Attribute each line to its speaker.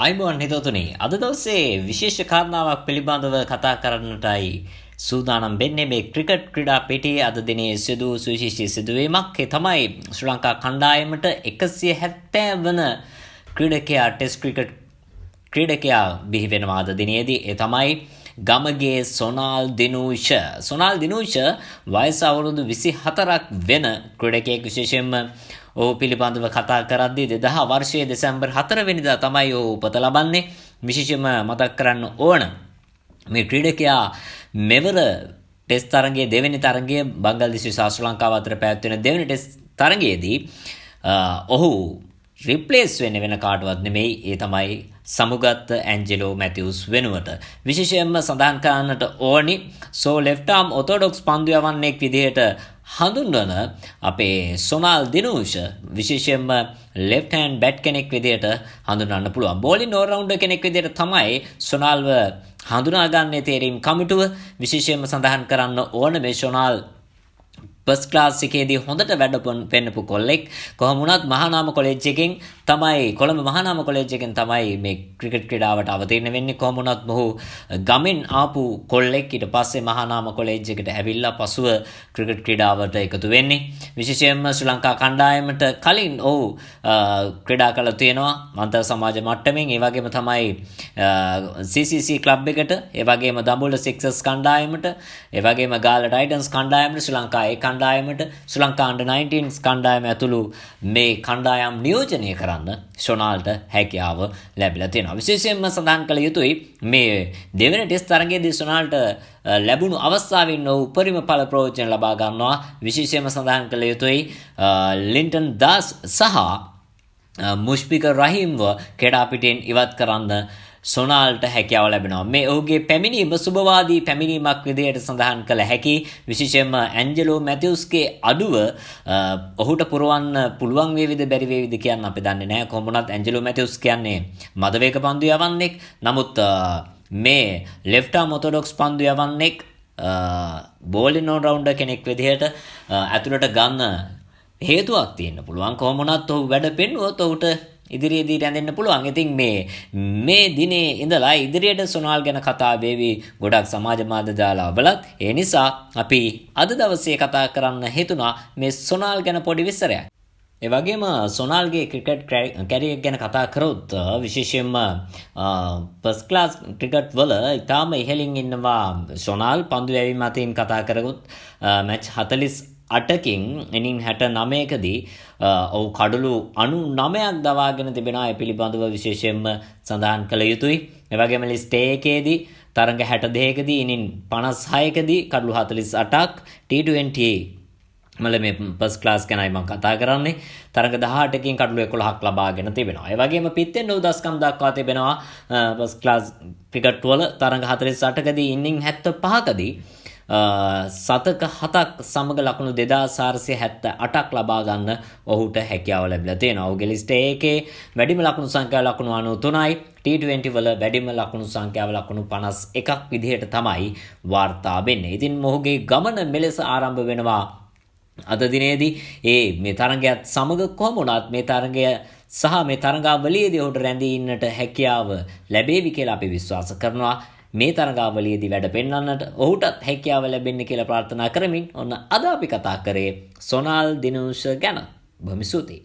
Speaker 1: ආයුබෝවන් හිතවතුනි, අද දවසේ විශේෂ කාරණාවක් පිළිබඳව කතා කරන්නටයි සූදානම් වෙන්නේ. මේ ක්‍රිකට් ක්‍රීඩා පිටියේ අද දිනේ සිදු වූ සුවිශේෂී සිදුවීමක්. ඒ තමයි ශ්‍රී ලංකා කණ්ඩායමට 170 වන ක්‍රීඩකයා, ටෙස්ට් ක්‍රිකට් ක්‍රීඩකයා බිහි වෙනවා අද දිනේදී. ඒ තමයි ගමගේ සොනාල් දිනූෂ. සොනාල් දිනූෂ වයස අවුරුදු 24ක් වෙන ක්‍රීඩකයෙක්. විශේෂයෙන්ම ඔහු පිළිබඳව කතා කරද්දී 2000 වර්ෂයේ දෙසැම්බර් 4 වෙනිදා තමයි ඔහු උපත ලබන්නේ. විශේෂයෙන්ම මතක් කරන්න ඕන, මේ ක්‍රීඩකයා මෙවර ටෙස්ට් තරගයේ දෙවෙනි තරගය, බංගල්දේශය සහ ශ්‍රී ලංකාව අතර පැවැත්වෙන දෙවෙනි ටෙස්ට් තරගයේදී ඔහු රිප්ලේස් වෙන්නේ වෙන කාටවත් නෙමෙයි, ඒ තමයි සමුගත්ත ඇන්ජෙලෝ මැතිව්ස් වෙනුවට. විශේෂයෙන්ම සඳහන් කරන්නට ඕනි, සෝ ලෙෆ්ට් ආර්ම් ඔතොඩොක්ස් පන්දු යවන්නෙක් විදිහට හඳුන්වන අපේ සොනාල් දිනූෂ විශේෂයෙන්ම ලෙෆ්ට් හෑන්ඩ් බැට් කෙනෙක් විදිහට හඳුන්වන්න පුළුවන්. බෝලින් ඕල් රවුන්ඩර් කෙනෙක් විදිහට තමයි සොනාල්ව හඳුනාගන්නේ තේරීම් කමිටුව. විශේෂයෙන්ම සඳහන් කරන්න ඕන, මේ සොනාල් ෆස්ට් ක්ලාස් එකේදී හොඳට වැඩ පෙන්නපු කොල්ලෙක්. කොහොම වුණත් මහානාම කොලෙජ් එකෙන් තමයි, කොළඹ මහානාම කොලෙජ් එකෙන් තමයි මේ ක්‍රිකට් ක්‍රීඩාවට අවතීර්ණ වෙන්නේ. කොහොම වුණත් මොහු ගමෙන් ආපු කොල්ලෙක්. ඊට පස්සේ මහානාම කොලෙජ් එකට ඇවිල්ලා පසුව ක්‍රිකට් ක්‍රීඩාවට එකතු වෙන්නේ. විශේෂයෙන්ම ශ්‍රී ලංකා කණ්ඩායමට කලින් ඔහු ක්‍රීඩා කළා තියෙනවා අන්තර් සමාජ මට්ටමින්. ඒ වගේම තමයි CCC club එකට, ඒ වගේම දඹුල්ල සික්සර්ස් කණ්ඩායමට, ඒ වගේම ගාල්ල ටයිටන්ස් කණ්ඩායමට, ශ්‍රී ලංකා ඒ කණ්ඩායමට, ශ්‍රී ලංකා අන්ඩර් 19 කණ්ඩායම ඇතුළු මේ කණ්ඩායම් නියෝජනය කරන්න ෂොනාල්ට හැකියාව ලැබිලා තියෙනවා. විශේෂයෙන්ම සඳහන් කළ යුතුයි, මේ දෙවෙනි ටෙස්ට් තරගයේදී ෂොනාල්ට ලැබුණු අවස්ථාවෙන් ඔහු උපරිම ඵල ප්‍රයෝජන ලබා ගන්නවා. විශේෂයෙන්ම සඳහන් කළ යුතුයි, ලින්ටන් දාස් සහ මුෂ්පිකර් රහීම්ව ක්‍රීඩා පිටියෙන් ඉවත් කරන්න සොනාල්ට හැකියාව ලැබෙනවා. මේ ඔහුගේ පැමිණීම සුබවාදී පැමිණීමක් විදිහට සඳහන් කළ හැකි. විශේෂයෙන්ම ඇන්ජලෝ මැතිව්ස්ගේ අඩුව ඔහුට පුරවන්න පුළුවන් වේවිද බැරි වේවිද කියන්න අපි දන්නේ නැහැ. කොහොම වුණත් ඇන්ජලෝ මැතිව්ස් කියන්නේ මදවේග පන්දු යවන්නෙක්. නමුත් මේ ලෙෆ්ට් ආර්ම් ඔතොඩොක්ස් පන්දු යවන්නෙක් බෝලින් ඕල් රවුන්ඩර් කෙනෙක් විදිහට ඇතුළට ගන්න හේතුවක් තියෙන්න පුළුවන්. කොහොම වුණත් ඔහු වැඩ පෙන්නුවොත් ඔහුට ඉදිරියේදී රැඳෙන්න පුළුවන්. ඉතින් මේ මේ දිනේ ඉඳලා ඉදිරියට සොනාල් ගැන කතා වේවි ගොඩක් සමාජ මාධ්‍ය ජාලාවලත්. ඒ නිසා අපි අද දවසේ කතා කරන්න හිතුණා මේ සොනාල් ගැන පොඩි විස්තරයක්. ඒ වගේම සොනාල්ගේ ක්‍රිකට් කැරියර් ගැන කතා කරොත්, විශේෂයෙන්ම ෆස්ට් ක්ලාස් ක්‍රිකට් වල ඉතාම ඉහළින් ඉන්නවා සොනාල්. පන්දු යැවීම අතින් කතා කරගොත් මැච් 48කින් ඉනිං 69කදී ඔහු කඩලු 99ක් දවාගෙන තිබෙනවා. ඒ පිළිබඳව විශේෂයෙන්ම සඳහන් කළ යුතුයි. ඒ වගේම ලිස්ට් A එකේදී තරඟ 62කදී ඉනිං 56කදී කඩලු 48ක්, T20 මල මේ ෆස්ට් ක්ලාස් ගැනයි මම කතා කරන්නේ. තරඟ 18කින් කඩලු 11ක් ලබාගෙන තිබෙනවා. ඒ වගේම පිත්තෙන් ඔහු දස්කම් දක්වා තිබෙනවා. ෆස්ට් ක්ලාස් ක්‍රිකට් වල තරඟ 48කදී ඉනිං 75කදී සතක හතක් සමග ලකුණු 2478ක් ලබා ගන්න ඔහුට හැකියාව ලැබිලා තියෙනවා. ඔහුගේ ලිස්ට් එකේ වැඩිම ලකුණු සංඛ්‍යාව ලකුණු 93යි. T20 වල වැඩිම ලකුණු සංඛ්‍යාව ලකුණු 51ක් විදිහට තමයි වාර්තා වෙන්නේ. ඉතින් මොහුගේ ගමන මෙලෙස ආරම්භ වෙනවා අද දිනේදී ඒ මේ තරගයත් සමග. කොහොම වුණත් මේ තරගය සහ මේ තරගාවලියේදී ඔහුට රැඳී ඉන්නට හැකියාව ලැබේවි කියලා අපි විශ්වාස කරනවා. මේ තරගාවලියේදී වැඩ පෙන්වන්නට ඔහුටත් හැකියාව ලැබෙන්න කියලා ප්‍රාර්ථනා කරමින් ඔන්න අද අපි කතා කරේ සොනාල් දිනූෂ ගැන. බොහොම ස්තුතියි.